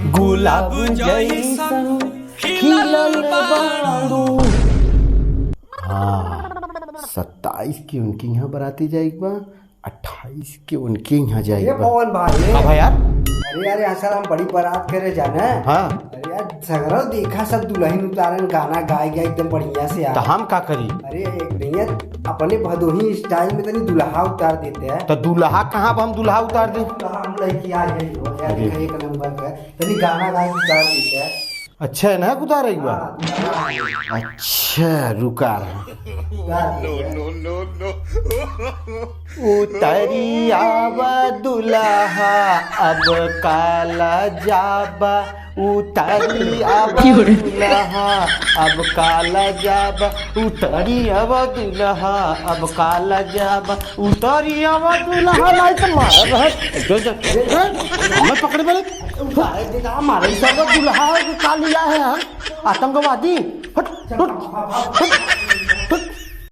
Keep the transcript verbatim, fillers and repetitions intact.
गुलाब जैसन खिलल बाड़ू। हाँ, सत्ताईस के उनके यहाँ बराती जाइक बा, अट्ठाईस के उनके यहाँ जाइक बा। पवन भाई। हाँ भाई यार। अरे यार, असल हम बड़ी बारात करे जाना। हाँ। अरे यार, सगरो देखा, सब दुलहिन उतारन, गाना गाए गए एकदम बढ़िया से यार। तो हम का करी? अरे एक भैया, अपने भदोही style में तनी दुलहा उतार देते हैं। तो दुलहा कहाँ अब हम दुलहा उतार दे? दुलहा हम लइके आ गए हो यार, अरे। एक नंबर का। तनी गाना गा के उतार देते हैं। अच्छा है ना, उतार एक बार। हाँ, उतार। अच्छा, रुका रहा। उतार देते हैं। उतरी आवा दुलहा, अब काला जाबा। उतरी आवा दुलहा, अब काला जाबा। उतरी आवा दुलहा, अब काला जाबा। उतरी आवा दुलहा, नहीं तो मार रहा। जो, जो, जो, हमें पकड़ बे। उतारे दे, मारे सब दुलहा कालिया है हम। आतंकवादी। हट, हट, हट।